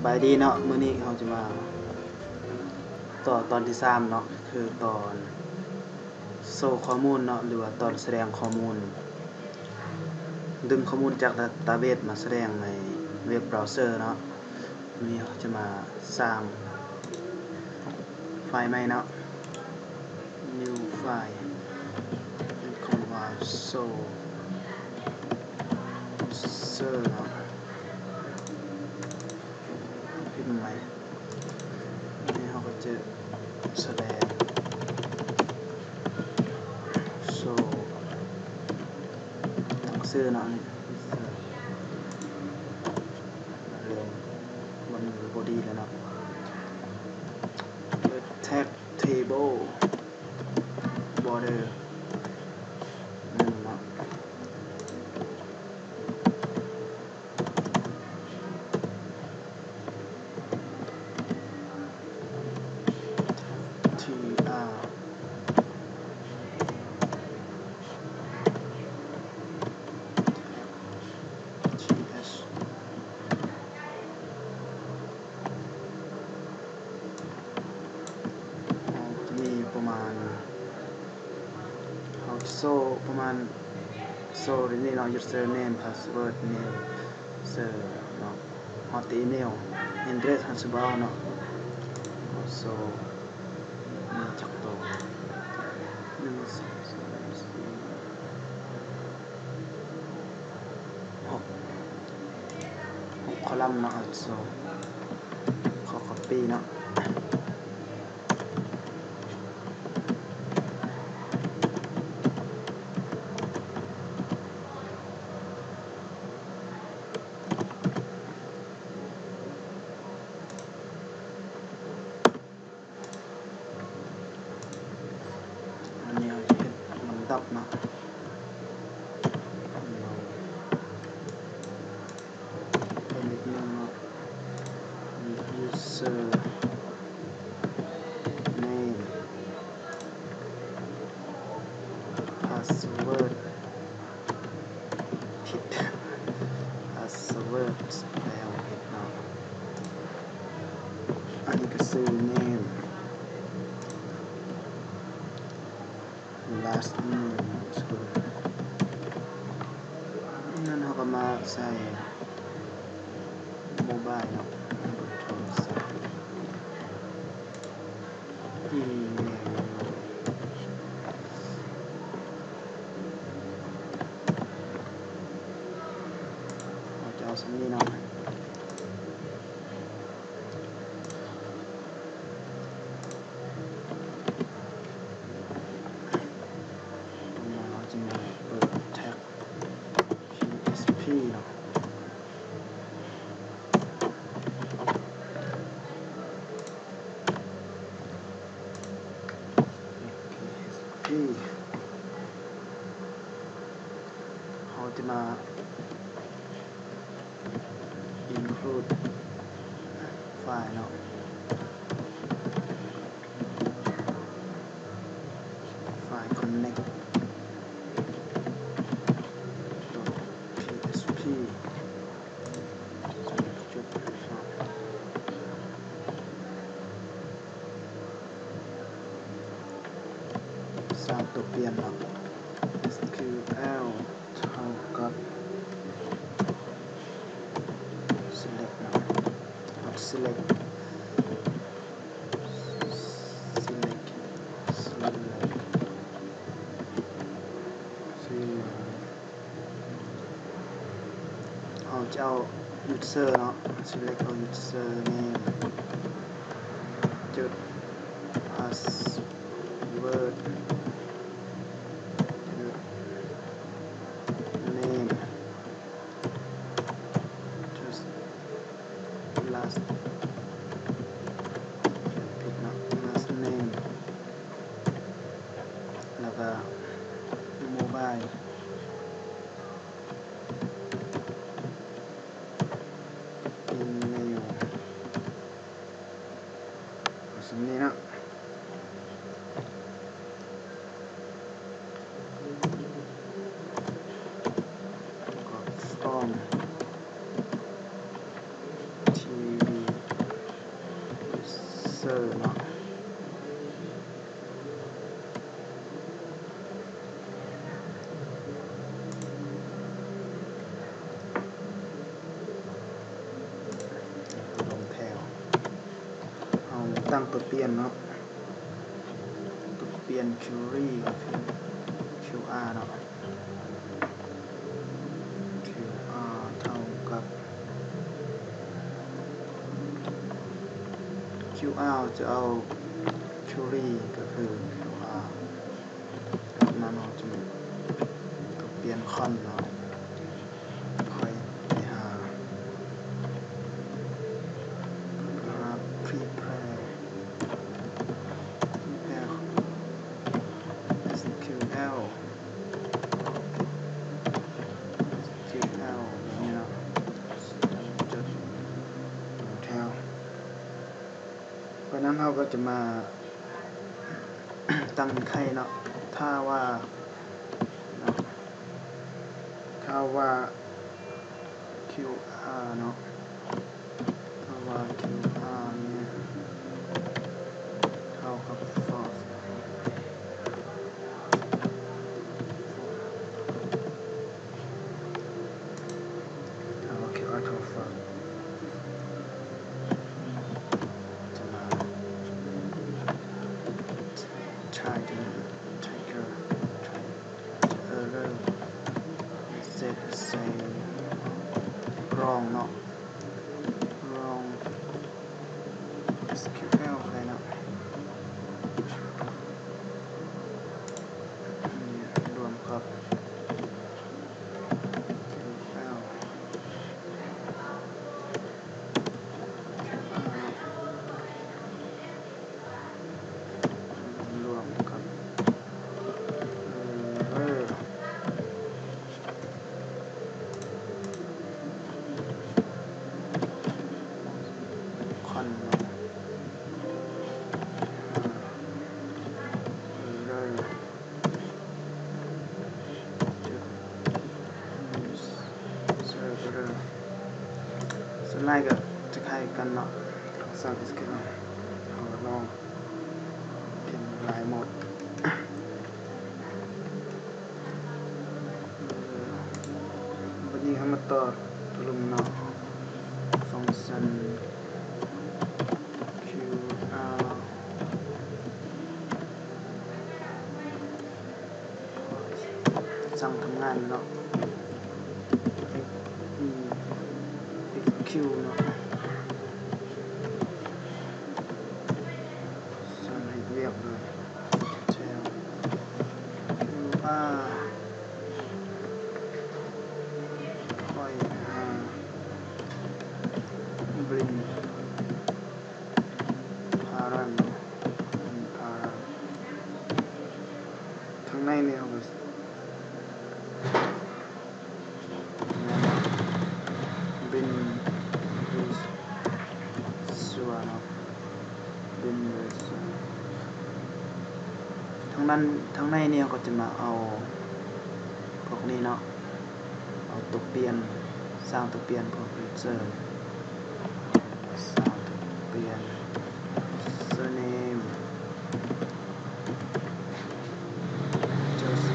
ສະບາຍດີເນາະ, ມື້ນີ້ເຮົາຈະມາຕໍ່ຕອນທີສາມເນາະ, ຄືຕອນໂຊຂໍ້ມູນເນາະ ຫຼືວ່າຕອນສະແດງຂໍ້ມູນ, ດຶງຂໍ້ມູນຈາກດາຕາເບສມາສະແດງໃນເວັບບຣາວເຊີເນາະ. ມື້ນີ້ເຮົາຈະມາສ້າງໄຟລ໌ໃໝ່ເນາະ, New File ເປັນຄຳວ່າ Source ເນາະ, ພິມໃໝ່. ນີ້ເຮົາກໍຈະສະແດງ Source ຕັ້ງຊື່ເນາະ, ນີ້ຊື່ ເລີ່ມ ມັນບໍ່ດີແລ້ວເນາະ. ເປີດ Text Table Border ໜຶ່ງເນາະ, T R T S ເຮົາຈະມີປະມານ ເຮົາໂຊປະມານ ໂຊນີ້ເນາະ, Username, Password, Name, User ເນາະ, ຮອດ Email Address ເຮົາຊິບໍ່ເອົາເນາະ, ເຮົາໂຊມີຈັກໂຕ ໜຶ່ງ ສອງ ສາມ ສີ່ ຫົກ ຫົກຄໍລັມເນາະ, ເຮົາໂຊ ຂໍ Copy ເນາະ. ອັນນີ້ເຮົາຈະເຮັດລຳດັບເນາະ, ເພີ່ມອີກໜຶ່ງເນາະ, Username, Password ຜິດ Password ແລ້ວຜິດເນາະ, ອັນນີ້ກໍຊື່ Name, Last Name ນັ້ນເຮົາກໍມາໃສ່ Mobile ເນາະ, ເບີໂທລະສັບ. ອີເມວ ເຮົາຈະເອົາສ່ຳນີ້ເນາະ, ຕໍ່ມາເຮົາຈະມາເປີດ Text P S P ເນາະ. ເຮົາຈະມາ include file ເນາະ, file connect dot P S P ສ້າງຕົວປ່ຽນເນາະ, S Q L ເທົ່າກັບ select ເນາະ, select, select, select ເຮົາຈະເອົາ user ເນາະ, select ເອົາ username ຈຸດ password ຈຸດ name, just last, ຜິດເນາະ, last name ແລ້ວກໍ mobile email ເອົາສ່ຳນີ້ເນາະ, ແລ້ວກໍ from T V ຕັ້ງຕົວປ່ຽນເນາະ ຕົວປ່ຽນຄິວຣີ ກໍຄືຄິວອາເນາະ ຄິວອາເທົ່າກັບ ຄິວອາ ຈະເອົາຄິວຣີ ກໍຄືຄິວອາ ຈາກນັ້ນເຮົາຈະມີຕົວປ່ຽນຄອນເນາະ ຄ່ອຍໄປຫາ ຫາ prepare prepare ເອັສຄິວແອລ ເອັສຄິວແອລ ແບບນີ້ເນາະ ຈົດແຖວ ຈາກນັ້ນເຮົາກໍຈະມາຕັ້ງໄຂ່ເນາະ ຖ້າວ່າ ເນາະ ຖ້າວ່າຄິວອາເນາະ ຖ້າວ່າຄິວອານີ້ເທົ່າກັບ false ຖ້າວ່າຄິວອາເທົ່າກັບ false ຈະມາ try to take a try error set save wrong ເນາະ wrong ເອັສຄິວແອລ ໄປເນາະ ລວມກັບ ລວມກັບ ເອີ ຄອນເນາະ ເອີ ເຊີເດີ ສ່ວນຫຼາຍກໍຈະຄ້າຍກັນເນາະ ສາມເອັສເຄ ເຮົາລອງ ເປັນຫຼາຍໂໝດ ບັດນີ້ເຮົາມາຕໍ່ຕົວລຸ່ມເນາະ ຟັງຊັນ ຄິວອາ ສັ່ງທຳງານເນາະ ເອັກ ເອັກຄິວເນາະ ສັ່ງເຮັດວຽກເລີຍ ແຖວ ຄິວອາ ຄ່ອຍຫາ ບລິນ ພາຣັນ ພາຣັນ ທາງໃນນີ້ເຮົາກໍ ບິນ ບິນສວາເນາະ ບິນສວາ ທາງນັ້ນ ທາງໃນນີ້ເຮົາກໍຈະມາເອົາພວກນີ້ເນາະ ເອົາຕົວປ່ຽນ ສ້າງຕົວປ່ຽນເພື່ອ user ສ້າງຕົວປ່ຽນ user name just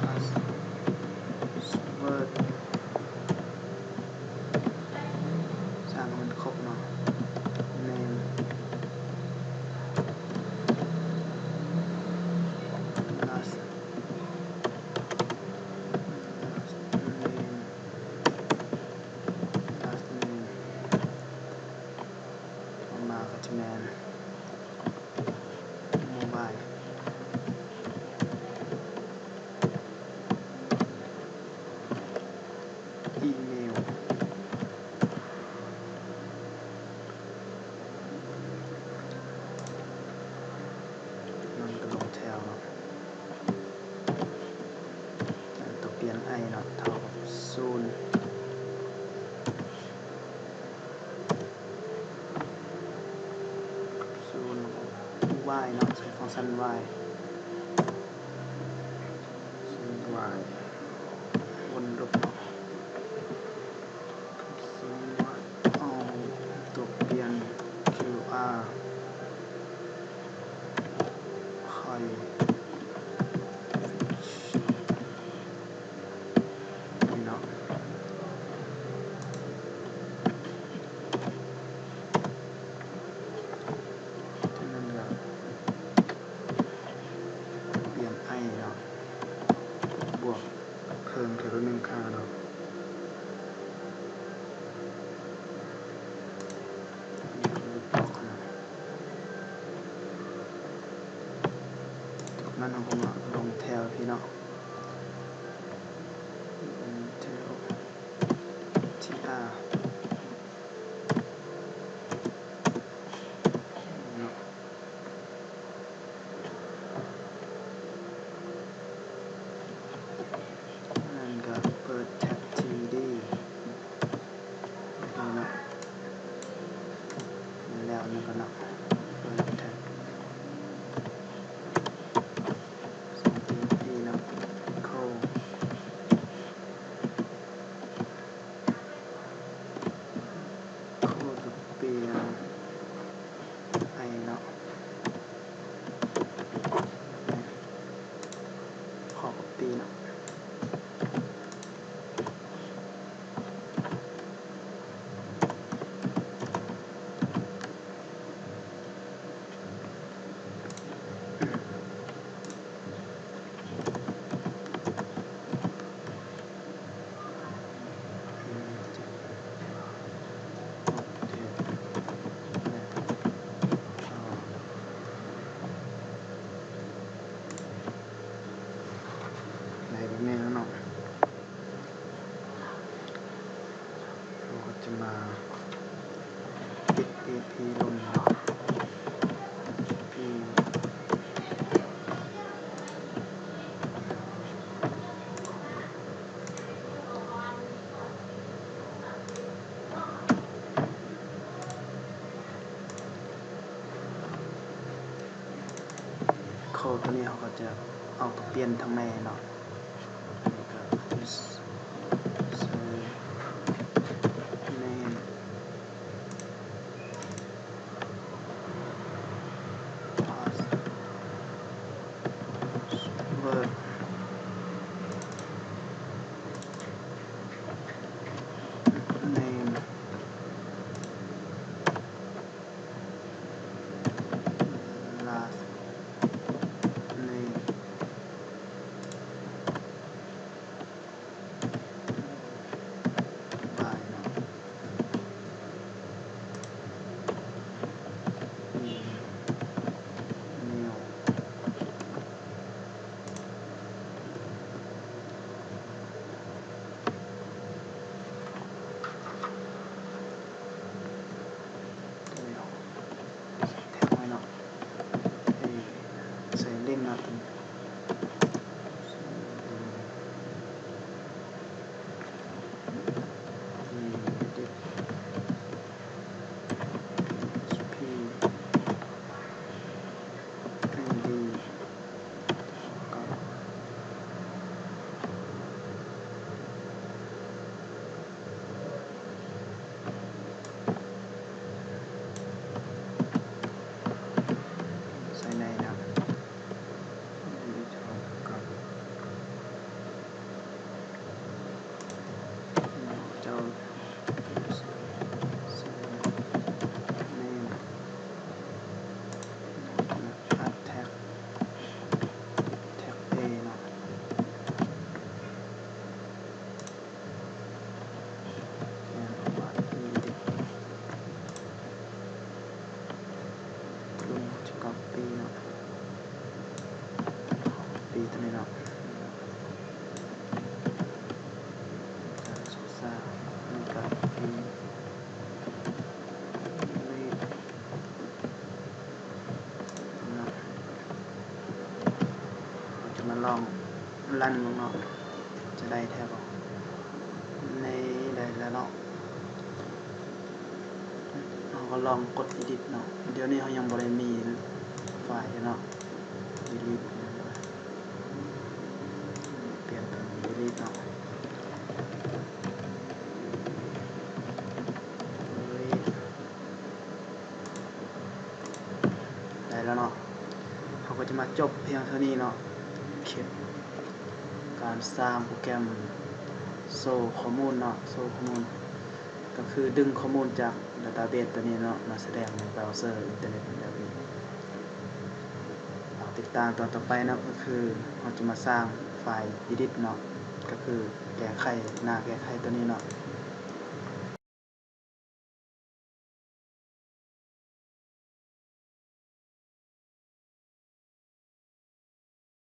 password ສ້າງໃຫ້ມັນຄົບເນາະ name last name last name ຕໍ່ມາກໍຈະແມ່ນ mobile ອີເມວ ມັນກໍລົງແຖວເນາະ ຕົວປ່ຽນ i ເນາະ ເທົ່າກັບສູນ ສູນ y ເນາະ ໃຊ້ຟັງຊັນ y ສູນ y ວົນລູບເນາະ ເອົາຕົວປ່ຽນ ຄິວອາ ຄ່ອຍ ນີ້ເນາະ ນັ້ນເຮົາກໍມາລົງແທັບພີ້ເນາະ ແທັບ ທີ ອາ ເນາະ ແລ້ວກໍເປີດແທັບ ທີ ດີ ນີ້ເນາະ ແລ້ວນີ້ກໍເນາະ ເປີດແທັບ ສອງ ທີ ເນາະ ໂຄ ໂຄ ກໍປ່ຽນ ໄອເນາະ ຂໍກັອບປີ້ເນາະ ໄດ້ແບບນີ້ແລ້ວເນາະ ເຮົາກໍຈະມາປິດ ອີພີ ລົງເນາະ ອີພີ ໂຄດຕົວນີ້ເຮົາກໍຈະເອົາໄປປ່ຽນທາງໃນເນາະ ອັນນີ້ກໍ username password name last name ໄປເນາະ ອີເມວ ແທັບໄວ້ເນາະ ໃສ່ລິ້ງເນາະ ເອັດ ພີ ເອັນ ດີ ໃສ່ໃນເນາະ ເຈົ້າ name add tag tag A ເນາະ ລົງຈະກັອບປີ້ເນາະ ກັອບປີ້ຕົວນີ້ເນາະ ການສຶກສາ ມີການ ເນາະ ເຮົາຈະມາລອງຣັນເບິ່ງເນາະ ຈະໄດ້ແທ້ບໍ່ ນີ້ໄດ້ແລ້ວເນາະ ເຮົາກໍລອງກົດ edit ເນາະ ດຽວນີ້ເຮົາຍັງບໍ່ໄດ້ມີໄຟລ໌ເນາະ delete ແມ່ນບໍ່ ປ່ຽນເປັນ delete ເນາະ delete ໄດ້ແລ້ວເນາະ ເຮົາກໍຈະມາຈົບພຽງເທົ່ານີ້ເນາະ ຄລິບການສ້າງໂປຣແກຣມໂຊຂໍ້ມູນເນາະ ໂຊຂໍ້ມູນ ກໍຄືດຶງຂໍ້ມູນຈາກ database ຕົວນີ້ເນາະ ມາສະແດງໃນ browser ອິນເຕີເນັດແບບນີ້ ເຮົາຕິດຕາມຕອນຕໍ່ໄປເນາະ ກໍຄືເຮົາຈະມາສ້າງໄຟລ໌ edit ເນາະ ກໍຄືແກ້ໄຂ ໜ້າແກ້ໄຂຕົວນີ້ເນາະ